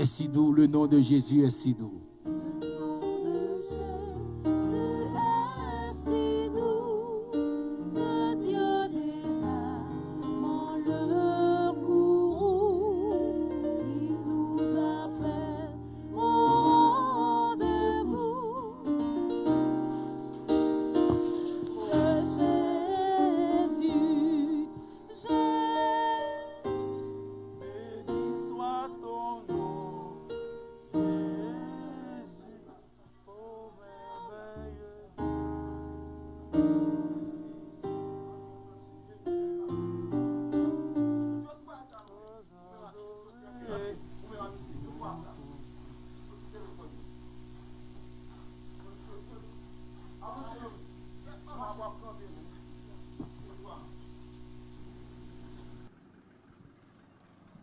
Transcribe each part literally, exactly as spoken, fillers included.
est si doux, le nom de Jésus est si doux. Le nom de Jésus est si doux que Dieu descend, le courroux qui nous appelle au rendez-vous. De Jésus, j'ai Béni soit ton nom, Jésus, ô merveilleux Dieu.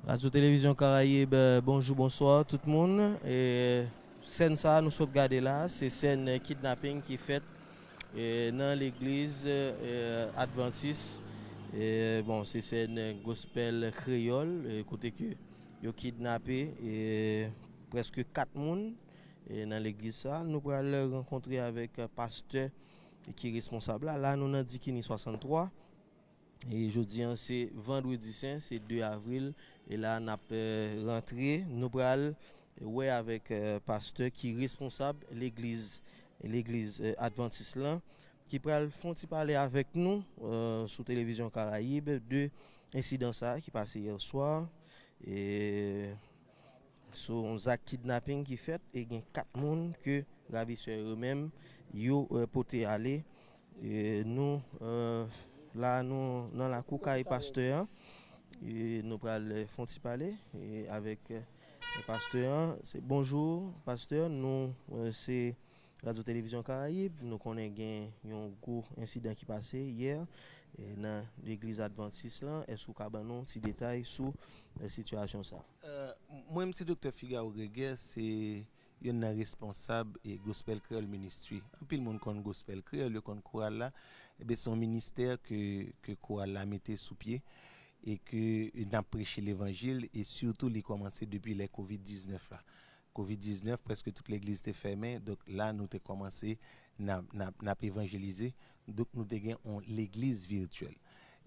Radyo Televizyon Karayib, bonjou, bonswa tout moun. E, sèn sa a nou sot gade la, se sèn kidnaping ki fèt e, nan legliz e, Advantis. E, bon, se sèn gospel kreyòl, e, kote ke yo kidnape e, prèske kat moun e, nan legliz sa. Nou pral rankontre avèk pastè ki responsab la. La, nou nan Dikini swasanntwa. E jodi an se vandredi sen, se de avril. E la n ap eh, rantre, nou pral wè avèk eh, pastè ki responsab legliz, legliz eh, Advantis lan, ki pral fè yon ti pale avèk nou eh, sou televizyon Karayib de ensidan sa a ki pase yè swa. E sou yon zak kidnaping ki fèt e gen kat moun ke ravisè yo menm yo eh, pote ale. E nou eh, la nou nan lakou kay pastè an. E nou pral eh, fè yon ti pale e avèk eh, pastè an. Se bonjou pastè, nou eh, se Radyo Televizyon Karayib. Nou konnen gen yon gwo ensidan ki pase yè eh, nan legliz Advantis lan. Èske w ka ban nou ti detay sou eh, sitiyasyon sa? Mwen m se Doktè Figaro Greger, se youn nan responsab e Gospel Creole Ministry. Anpil moun konn Gospel Creole, yo konn koral la. Ebyen se yon ministè ke, ke koral la mete sou pye e ke n ap preche levanjil e sitou li kòmanse depi lè kovid diznèf la. Kovid diznèf, prèske tout legliz te fèmen, donk la nou te kòmanse n ap, n ap, n ap evanjelize. Donk nou te gen yon legliz vityèl.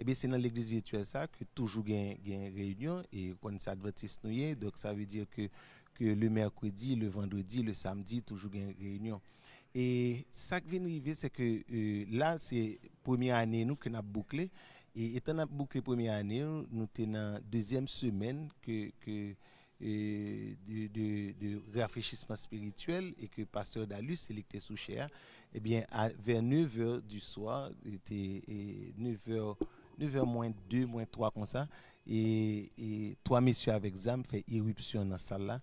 Ebyen se nan legliz vityèl sa ke toujou gen, gen reyinyon e ou konn se advantis nou ye, donk sa vle di ke, ke le mèkredi, le vandredi, le samdi toujou gen reyinyon. E sa k vin rive se ke eh, la se premye ane nou ke n ap boukle. E etan n ap boukle premye ane nou, nou te nan dezyèm semèn ke, ke eh, de, de, de rafrechisman espirityèl e ke pastè Dalus se li ki te sou chè a, ebyen a vè nevè di swa, te eh, nevè, nevè mwen de, mwen twa konsa, e, e twa mesye avèk zam fè iripsyon nan sal la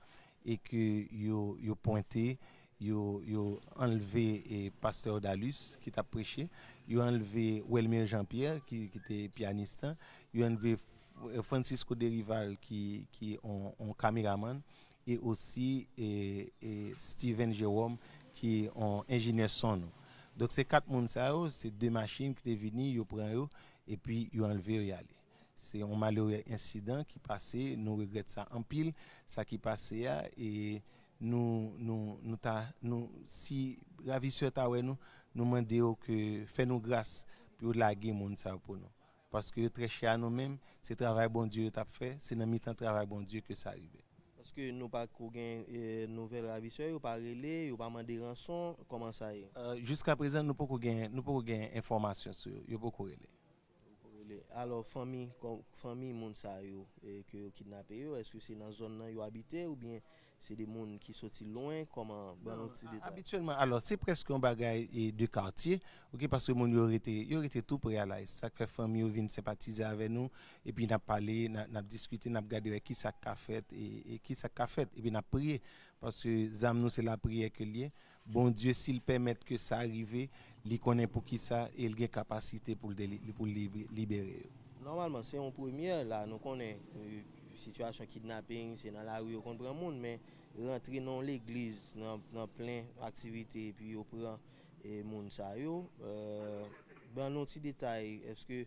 e ke yo, yo pwente, yo, yo anlve eh, pastè Dalus ki t ap preche, yo anlve Welmer Jean Pierre ki, ki te pyanis lan, yo anlve Francisco Derival ki, ki on, on kameramann e osi e, e Steven Jerome ki on enjenyè son nou. Donk se kat moun sa yo, se de machin ki te vini, yo pran yo epi yo anlve yo y ale. Se yon malere ensidan ki pase, nou regrèt sa anpil, sa ki pase a, e nou, nou, nou ta, nou, si ravisè ta wè nou, nou mande yo ke fè nou gras pou yo lage moun sa yo pou nou. Paske yo trè chè a nou menm, se travay Bondye yo t ap fè, se nan mitan travay Bondye ke sa rive. Èske nou pako gen eh, nouvèl ravisè, yo pa rele, yo pa mande ranson, kòman sa ye? Eh, jiska prezan nou poko gen, nou poko gen enfòmasyon sou yo, yo poko rele. Poko rele. Alò fanmi, fanmi moun sa yo eh, ke yo kidnape yo, èske se nan zòn nan yo abite oubyen se de moun ki soti lwen, kòman, ban nou ti detay. Abityèlman, alò se prèske yon bagay eh, de katye, ok, paske moun yo rete, yo rete tou pre a la, e sa k fè fanmi yo vin senpatize avè nou, epi n ap pale, n ap, n ap diskite, n ap gade wè kisa k ka fèt e, e kisa k ka fèt, epi n ap priye. Paske zam nou se lapriyè ke l ye. Bondye si l pèmèt ke sa rive, li konnen poukisa e l gen kapasite pou l deli- pou l libe- libere yo. Nòmalman se yon premyè la, nou konnen eh, sitiyasyon kidnaping se nan lari yo konn pran moun, men rantre nan yon legliz nan, nan plen aktivite epi yo pran eh, moun sa yo eh, ban nou ti detay, èske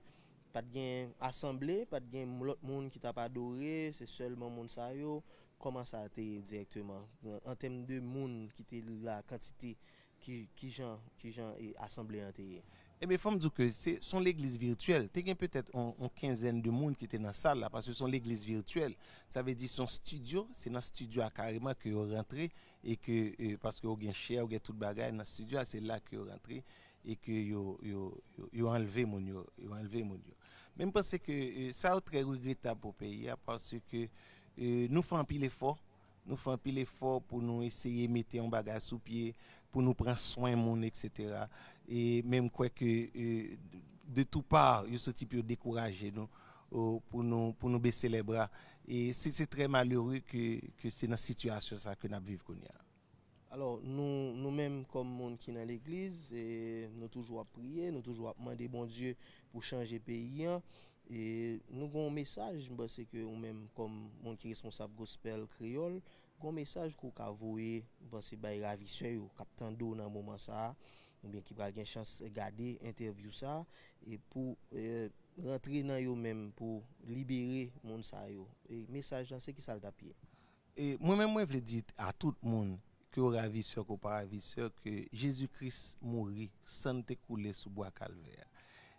pa t gen asanble, pa t gen lòt moun ki t ap adore, se sèlman moun sa yo? kòman sa te ye dirèkteman? An tèm de moun ki te la, kantite, ki, kijan, kijan e, asanble an te ye? Ebyen, fò m di w ke se se yon legliz vityèl. Te gen petèt yon, yon kenzèn de moun ki te nan sal la, paske se yon legliz vityèl. Sa vle di se yon estidyo, se nan estidyo a kareman ke yo rantre e ke, e, paske yo gen chè, yo gen tout bagay nan estidyo a, se la ke yo rantre e ke yo, yo, yo, yo anlve moun yo, yo anlve moun yo. Men m panse ke e, sa yo trè regretab pou peyi a, paske e, nou fè anpil efò, nou fè anpil efò pou nou eseye mete yon bagay sou pye, pou nou pran swen moun, etsetera. E men m kwè ke e, de tou pa, yo soti pou yo dekouraje nou, o, pou nou, pou nou bese lè bra. E se, se trè malere ke, ke se nan sitiyasyon sa ke n ap viv kounye a. Alò, nou, nou menm kòm moun ki nan legliz, e, nou toujou ap priye, nou toujou ap mande Bondye pou chanje peyi an. E nou gen yon mesaj, m panse ke ou menm kòm moun ki responsab Gospel Kreyòl, gen yon mesaj ke w ka voye, m panse, bay ravisè yo k ap tande w nan moman sa a, oubyen ki pral gen chans gade entèvyou sa a, e pou e, rantre nan yo menm pou libere moun sa yo. E mesaj lan, se ki sa l t ap ye? E mwen menm, mwen vle di a tout moun, ke w ravisè, ke w pa ravisè, ke Jezi Kris mouri, san l te koule sou bwa Kalvè a.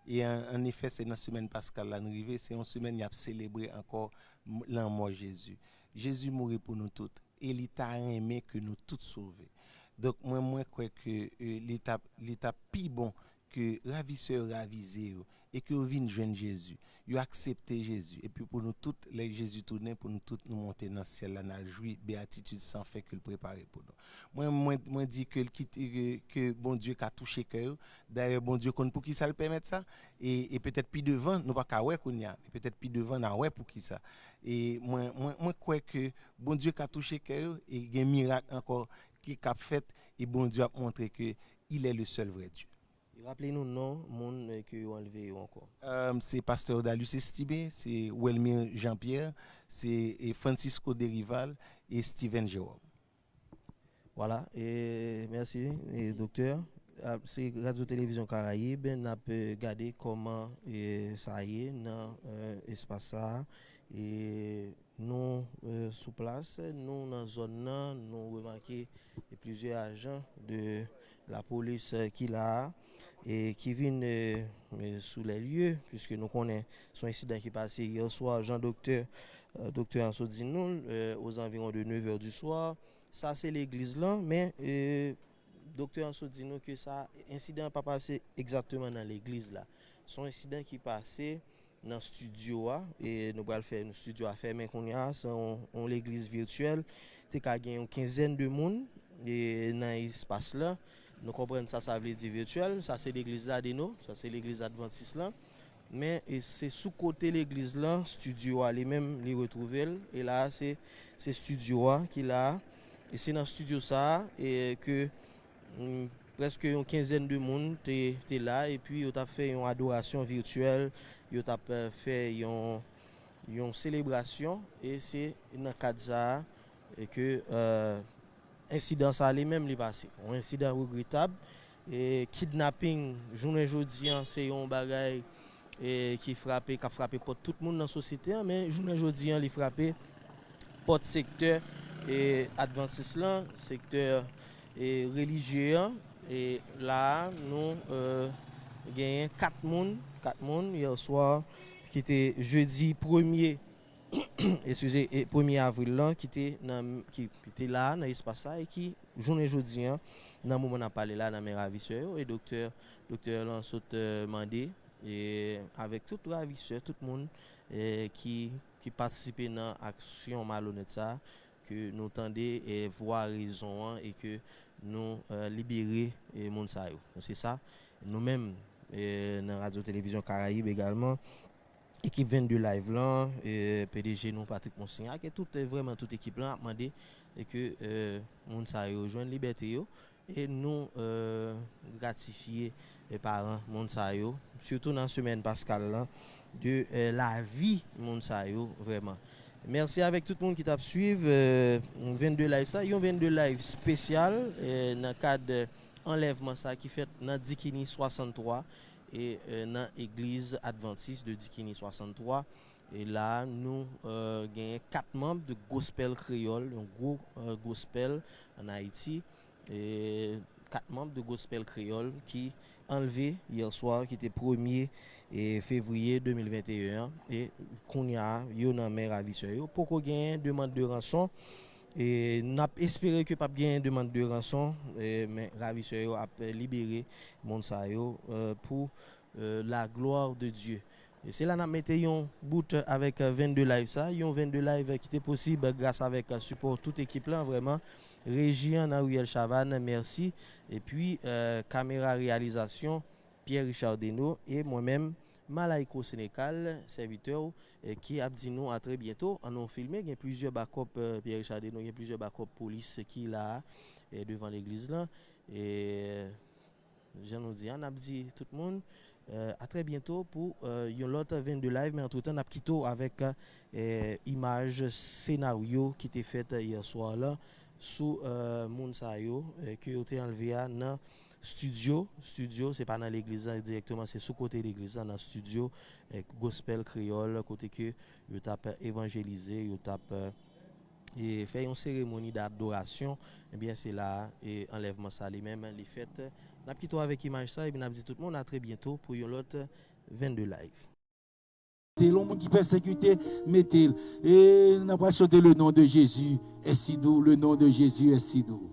E an, an efè, se nan semèn paskal la n rive, se yon semèn y ap selebre ankò m- lanmò Jezi. Jezi mouri pou nou tout, e li ta renmen ke nou tout sove. Donk, mwen, mwen kwè ke e, li t ap, li t ap pi bon ke ravisè yo ravize yo e ke yo vin jwenn Jezi, yo aksepte Jezi, epi pou nou tout, lè Jezi tounen, pou nou tout nou monte nan syèl la, n al jwi beyatitid san fen ke l prepare pou nou. Mwen, mwen, mwen di ke l kite, ke, ke Bondye ka touche kè yo. Dayè, Bondye konn poukisa l pèmèt sa, e, e petèt pi devan, nou pa ka wè kounye a, men petèt pi devan, n a wè poukisa. E mwen, mwen, mwen kwè ke Bondye ka touche kè yo, e gen mirak ankò ki k ap fèt, e Bondye ap montre ke il est le seul vrai Dieu. Raple nou non moun eh, ke yo anlve yo ankò. Um, se pastè Odalus Estimé, se Welmir Jean Pierre, se e Francisco Derival e Steven Jérôme. Vwala, e mèsi, e doktè. Ah, se Radyo Televizyon Karayib, n ap eh, gade kòman eh, sa ye nan eh, espas sa a. E nou eh, sou plas, nou nan zòn nan, nou remake eh, plizyè ajan de lapolis eh, ki la a, e ki vin eh, eh, sou lè lye, piske nou konnen se yon ensidan ki pase yè swa, jan doktè, eh, doktè an sot di nou l, eh, aux environs de neuf heures du soir. Sa se legliz lan, men eh, doktè an sot di nou ke sa, ensidan an pa pase egzakteman nan legliz la. Se yon ensidan ki pase nan estidyo a, e nou pral fè estidyo a fèmen kounye a, se yon, yon legliz vityèl, te ka gen yon kenzèn de moun e nan espas la. Nou konprann sa sa vle di vityèl, sa se legliz Ladeno, sa se legliz Advantis lan. Men e se sou kote legliz lan, estidyo a li menm, li retwouve l. E la a, se, se estidyo a ki la a. E se nan estidyo sa a e ke mm, prèske yon kenzèn de moun te, te la, epi yo t ap fè yon adorasyon vityèl, yo t ap eh, fè yon, yon selebrasyon, e se nan kad sa a e ke eh, ensidan sa a li menm li pase. Yon ensidan regretab, e kidnaping jounen jodi an se yon bagay e ki frape, k ap frape pòt tout moun nan sosyete an, men jounen jodi an li frape pòt sektè e advantis lan, sektè e relijye an, e la a nou eh, genyen kat moun, kat moun yè swa ki te jedi premye eskize, e premye avril lan ki te nan, ki, ki te la nan espas sa e ki jounen jodi an nan moman n ap pale la nan men ravisè yo e doktè, doktè lan sot eh, mande e avèk tout ravisè, tout moun eh, ki, ki patisipe nan aksyon malonèt sa a, ke nou tande eh, vwa rezon an e ke nou eh, libere eh, moun sa yo. Se sa, nou menm eh, nan Radyo Televizyon Karayib egalman, ekip vennde Live lan, eh, P D G nou Patrick Monsignat, e tout eh, vrèman tout ekip lan ap mande e ke eh, moun sa yo jwenn libète yo e nou eh, gratifye eh, paran moun sa yo, sitou nan semèn paskal lan, de eh, lavi moun sa yo vrèman. Mèsi avèk tout moun ki t ap swiv eh, vennde Live sa, yon vennde Live espesyal eh, nan kad eh, anlèvman sa ki fèt nan Dikini swasanntwa e eh, nan egliz advantis de Dikini swasanntwa. E la, nou euh, genyen kat manm de Gospel Kreyòl, yon gwo euh, gospel ann Ayiti. E kat manm de Gospel Kreyòl ki anlve yè swa, ki te premye e fevriye de mil venteyen an. E kounye a, yo nan men ravisè yo. Poko genyen demann de ranson. E n ap espere ke p ap genyen demann de ranson, e, men ravisè yo ap libere moun sa yo euh, pou euh, la gloire de Dieu. E se la n ap mete yon bout avèk euh, vennde live sa, yon vennde live ki te posib gras avèk euh, sipò tout ekip lan, vrèman. Reji an nan Riyèl Chavannes, mèsi. Epi euh, kamera reyalizasyon, Pierre Richard Deno, e mwen menm, Malaiko Sénécal, sèvitè w, e ki ap di nou a trè byento. Ann nou filme, gen plizyè bakòp euh, Pierre Richard Deno, gen plizyè bakòp polis ki la e devan legliz lan. E jan nou di a, n ap di tout moun euh, a trè byento pou euh, yon lòt vennde live, men antretan, n ap kite w avèk euh, imaj senaryo ki te fèt yè swa la sou euh, moun sa yo euh, ke yo te anlve a nan Studio, studio, se pa nan legliz la dirèkteman, se sou kote legliz la, nan studio eh, Gospel Kreyòl, kote ke yo t ap evanjelize, yo t ap eh, e fè yon seremoni dadorasyon. Ebyen, se la e anlèvman sa li menm li fèt. N ap kite w avèk imaj sa, epi n ap di tout moun a trè byento pou yon lòt vennde live. Te yon moun ki pèsekite, mete l. E n ap pral chante le nom de Jésus est si doux, le nom de Jésus est si doux.